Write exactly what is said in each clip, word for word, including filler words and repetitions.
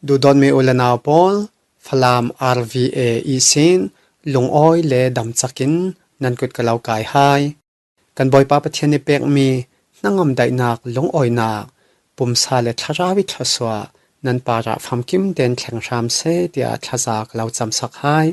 Duhdawtmi u le nau pawl, Falam R V A ihsin lungawi le damcakin nan kut ka lo kai hai. Kan Bawipa Pathian i pekmi hnangam daihnak, lungawinak, pumsa le thlarau i thluasuah nan parah famkim tein thleng hram seh, tiah thlaza ka lo camsak hai.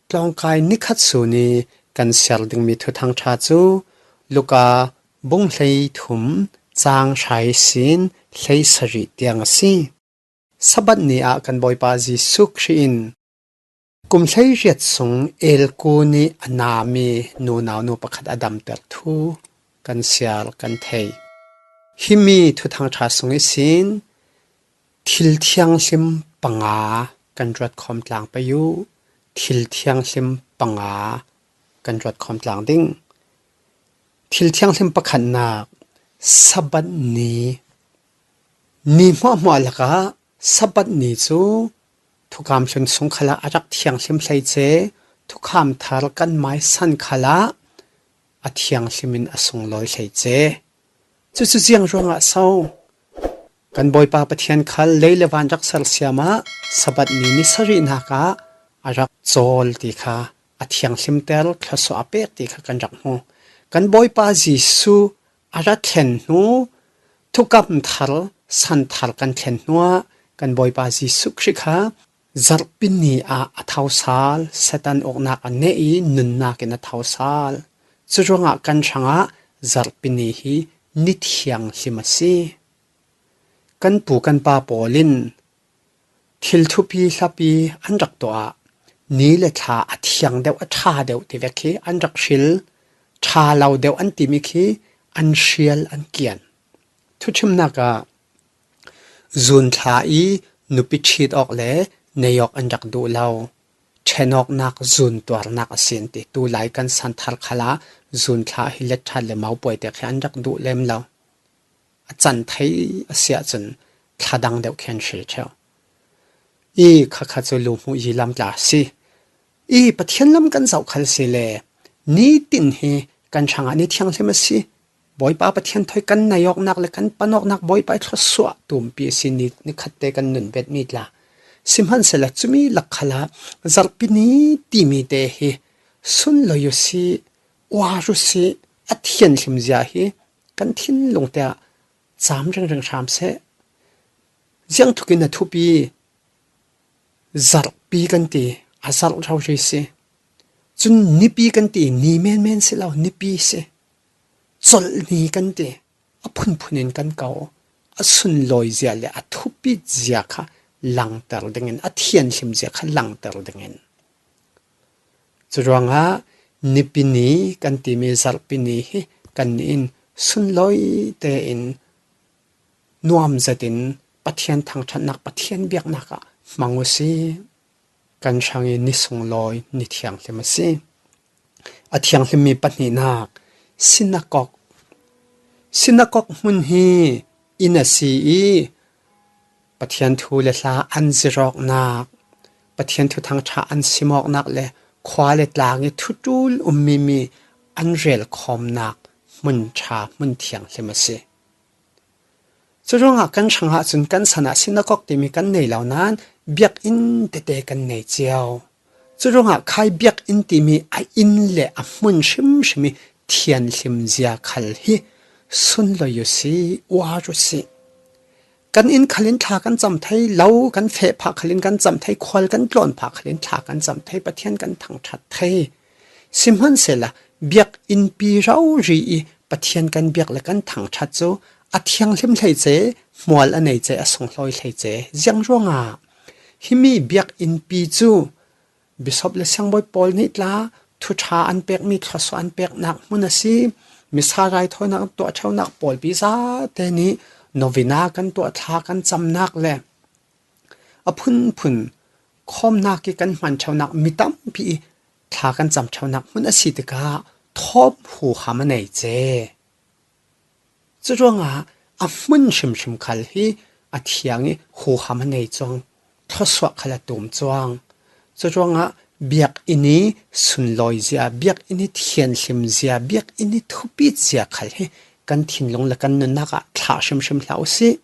Tlawngkai nikhat sun i kan siar dingmi Thuthang ṭha cu Luka bung hleithum, cang hrai sin hleisarih tiang a si. Sabbath ni ah kan Bawipa Jesuh Khrih in kum hleiriat sung elku nih a nami nunau nu pakhat a damter thu kan siar kan thei. Himi Thuthang ṭha sung ihsin thil thianghlim panga kan ruat khawm tlang pei u. Thil thianghlim panga kan ruat khawm tlang ding. Thil thianghlim pakhatnak, Sabbath ni. Ni hmuahhmuah lakah Sabbath ni cu thukam hlun sung khalah a rak thianghlim hleice, thukham thar kan mai san khalah a thianghlim in a sunglawi hleice. Cucu ziang ruangah so? Kan Bawipa Pathian khal lei le van rak sersiam ah Sabbath ni ni sarihnak ah a rak cawl ti kha, a thianghlimter thluasuah a pek ti kha kan rak hmu. Kan Bawipa Jesuh a ra thlen hnu, thukam thar, san thar kan thlen hnuah kan Bawipa Jesuh Khrih kha zarhpi ni ah a thosal, Satan uknak a neh i nunnak in a thosal. Curuangah kan hrangah zarhpi ni hi ni thianghlim a si. Kan pu kan pa pawl in thil thupi hlapi an rak tuah ah, ni le thla a thiang deuh, a ṭha deuh ti vek hi an rak hril, ṭha lo deuh an timi khi an hrial, an kian. Thuṭhimnak ah zun thla i nupi ṭhit awk le nei awk an rak duh lo. Ṭhen awknak zun tuarnak a si an ti. Tulai kan san thar khalah zun thla hi let ṭhat le mopuai te khi an rak duh lem lo. A can thei a si ahcun thla dang deuh khi an hril ṭheu. I khakha cu luhmuh yi lam tla a si. I Pathian lam kan zoh khal si le, nitin hi kan hrangah ni thianghlim a si. Bawipa Pathian thawi kan nei awknak le kan pan awknak Bawipa i thluasuah tumpi a si, ni, nikhat te kan nun vetmi tla. Sihmanhsehlaw cumi lak khalah zarhpi ni timi te hi sunlawi u si, uar u si, a thianghlim zia hi kan thinlung te ah cam ringring hram seh. Ziangthukin a thupi, zarhpi kan ti, a zarh rori si. Cun nipi kan ti, ni menmen si lo, nipi si. Colh ni kan ti, a phunphun in kan ko, a sunlawi zia le a thupi zia kha langter dingin, a thianghlim zia kha langter dingin. Curuangah nipi ni kan timi zarhpi ni hi kannih in sunlawi tein nuam zetin Pathian thangṭhatnak, Pathian biaknak ah hmang u si. Kan hrang i ni sunglawi, ni thianghlim a si. A thianghlimmi pahnihnak, sinakok. Sinakok hmun hi inn a si i Pathian thu le hla an zirawknak, Pathian thuthang ṭha an simawknak le khua le tlang i thuṭul ummi mi an relkhawmnak hmun ṭha, hmun thianghlim a si. Curuangah kan hrangah cun kan san ah sinakok timi kan nei lo nain biakinn tete kan nei cio. Curuangah khai biakinn timi a inn le a hmun hrimhrim i thianghlim zia khal hi sunlawi u si, uar u si. Kan inn khalin thla kan cam thei, lo kan feh phah khalin kan cam thei, khual kan tlawn phah khalin thla kan cam thei, Pathian kan thangṭhat thei. Sihmanhsehlaw biakinnpi rori i Pathian kan biak le kan thangṭhat cu a thianghlim hleice, hmual a neice, a sunghlawi hleice. Ziang ruangah himi biakinnpi cu Bishop le siangbawi pawl nih tla thuṭha an pekmi, thluasuah an peknak hmun a si. Misa raithawinak an tuah ṭheunak pawlpi zate nih novena kan tuah, thla kan camnak le a phunphun khawmnak i kan hman ṭheunak, mi tampi i thla kan cam ṭheunak hmun a si tikah thawm huham a nei ce. Curuangah a hmun hrimhrim khal hi a thiang i huham a nei cuang, thluasuah khal a tum cuang. Curuangah biakinn i sunlawizia, biakinn i thianhlimzia, biakinn i thupitzia khal hi kan thinlung le kan nunnak ah thlah hrimhrim hlah u sih.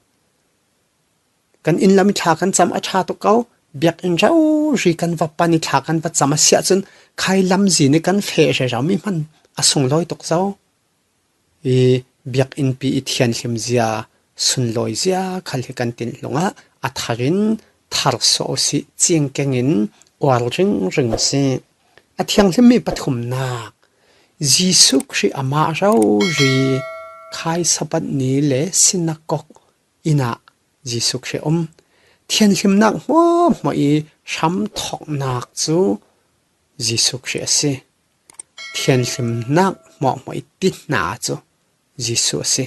Kan inn lam i thla kan cam a ṭha tuk ko. Biakinn rori kan va pan i thla kan va cam a si ahcun khai lamzin i kan feh rero mi hman a sunglawi tuk zo. I biakinnpi i thianhlimzia, sunlawizia khal hi kan thinlung ah a thar in thar suah u sih, cingkeng in uar ringring u sih. A thianghlimmi pathumnak, Jesuh Khrih amah rori khai Sabbath ni le sinakok inn ah Jesuh Khrih a um. Thianhlimnak hmuahhmuah i hramthawknak cu Jesuh Khrih a si. Thianhlimnak hmuahhmuah i ti hna cu Jesuh a si.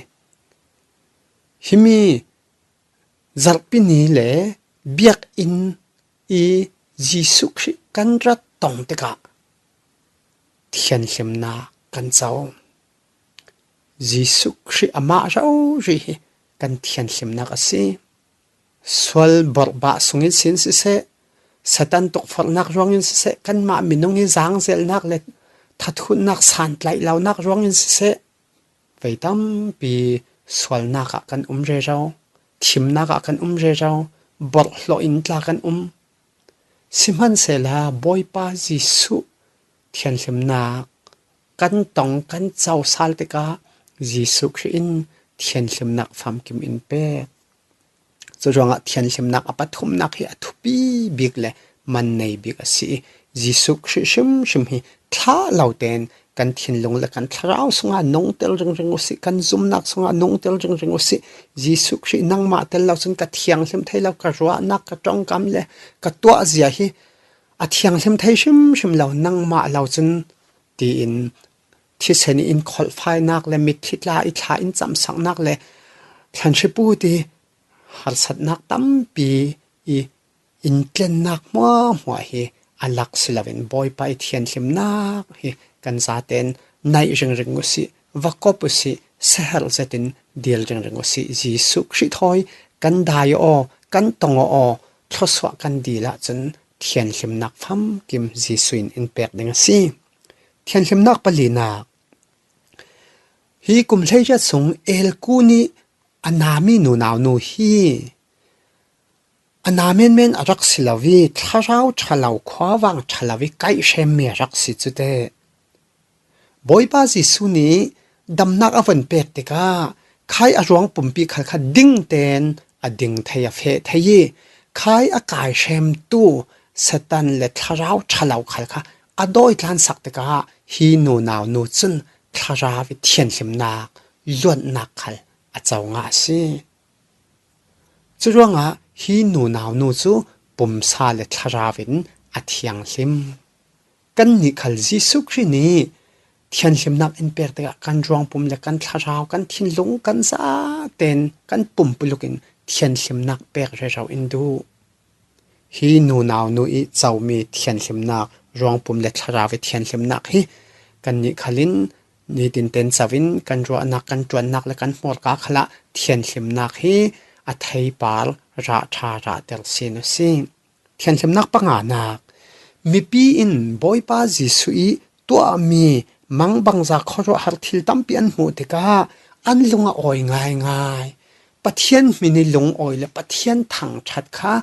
Himi zarhpi ni le biakinn i Jesuh Khrih kan rat tong tikah thianhlimnak kan co. Jesuh Khrih amah rori hi kan thianhlimnak a si. Sual borhbah sungin sin siseh, Satan tukforhnak ruangin siseh, kanmah minung i zangzelhnak le thathutnak santlaih lonak ruangin siseh, vei tampi sualnak ah kan um rero, thimnak ah kan um rero, borhhlawh in tla kan um. Sihmanhsehlaw Bawipa Jesuh thianhlimnak kan tong, kan co sal tikah Jesuh Khrih in thianhlimnak famkim in pek. Curuangah thianhlimnak a pathumnak hi a thupi bik le man nei bik a si i, Jesuh Khrih hrimhrim hi thlah lo tein kan thinlung le kan thlarau sungah nungtel ringring u sih, kan zumnak sungah nungtel ringring u sih. Jesuh Khrih nangmah tel lo cun ka thianghlim thei lo, ka ruahnak, ka ṭongkam le ka tuahzia hi a thianghlim thei hrimhrim lo, nangmah lo cun, tiin thisen i in kholhfainak le mitthli tla i thla in camsaknak le thlanhripu ti harsatnak tampi i intlennak hmuahhmuah hi a lak si loin Bawipa i thianhlimnak hi kan zaten naih ringring u sih, va kop u sih, siaherh zetin dil ringring u sih. Jesuh Khrih thawi kan dai aw, kan tong aw, thluasuah kan dil ahcun thianhlimnak famkim Jesuh in in pek ding a si. Thianhlimnak palinak. Hi kum hleiriat sung Elku nih a nami nunau nu hi a na menmen a rak si lo i, thlarau ṭha lo, khuavang ṭha lo i kaihhremmi a rak si cu teh. Bawipa Jesuh nih damnak a vun pek tikah khai a ruang pumpi khal kha ding tein a ding thei, a feh thei i, khai a kaihremtu Satan le thlarau ṭha lo khal kha a dawitlansak tikah hi nunau nu cun thlarau i thianhlimnak, luatnak khal a co ngah a si. Curuangah hi nunau nu cu pumsa le thlarau in a thianghlim. Kannih khal Jesuh Khrih nih thianhlimnak in pek tikah kan ruangpum le kan thlarau, kan thinlung, kan zaten kan pumpuluk in thianhlimnak pek rero in duh. Hi nunau nu i comi thianhlimnak, ruangpum le thlarau i thianhlimnak hi kannih khal in nitin ten co in kan ruahnak, kan ṭuannak le kan hmurka khalah thianhlimnak hi a theipar rah ṭha, rahter sin u sih. Thianhlimnak panganak. Mipi in Bawipa Jesuh i tuahmi mangbangza khuaruahhar thil tampi an hmuh tikah an lung a awi ngaingai. Pathian hmin i lungawi le Pathian thangṭhat kha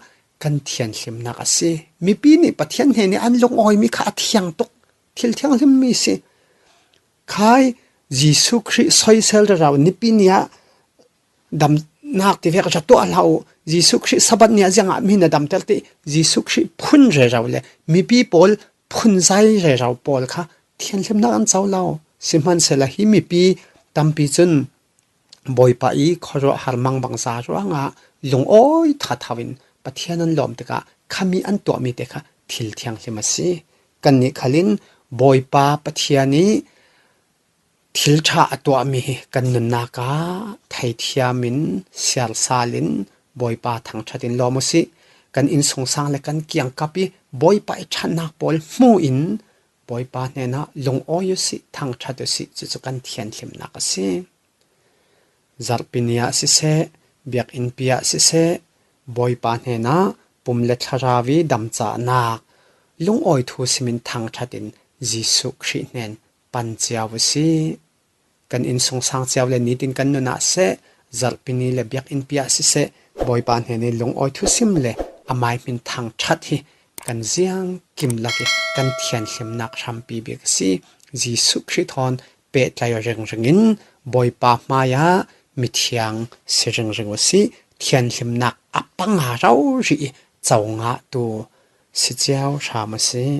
kan thianhlimnak a si. Mipi nih Pathian hnen i an lungawimi kha a thiang tuk, thil thianghlimmi si. Khai Jesuh Khrih soisel rero, nipi ni ah damnak tivek ra tuah hlah u, Jesuh Khrih Sabbath ni ah ziangah mi na damter ti, Jesuh Khrih phun rero le mipi pawl phunzai rero pawl kha thianhlimnak an co lo. Sihmanhsehlaw hi mipi tampi cun Bawipa i khuaruahhar mangbangza ruangah lungawi thathau in Pathian an lawm tikah khami an tuahmi te kha thil thianghlim a si. Kannih khal in Bawipa Pathian i thil ṭha a tuahmi hi kan nunnak ah theithiam in, siarsal in, Bawipa thangṭhat in lawm u sih. Kan innsungsang le kan kiangkap i Bawipa i ṭhatnak pawl hmu in Bawipa hnenah lungawi u sih, thangṭhat u sih, cucu kan thianhlimnak a si. Zarhpi ni ah siseh, biakinnpi ah siseh, Bawipa hnenah pum le thlarau i damcahnak, lungawi thu simin thangṭhatin Jesuh Khrih hnen pan ciau u sih. Kan innsungsang ciau le nitin kan nunah seh, zalhpini le biakinnpi ah siseh, Bawipa hnenin lungawi thusim le amai hmin thangṭhat hi kan ziangkim lak i kan thianhlimnak hrampi bik a si. Jesuh Khrih thawn pehtlai aw ringringin Bawipa hmaiah mithiang si ringring u sih. Thianhlimnak a panga rori i co ngahtu si ciau hram u sih.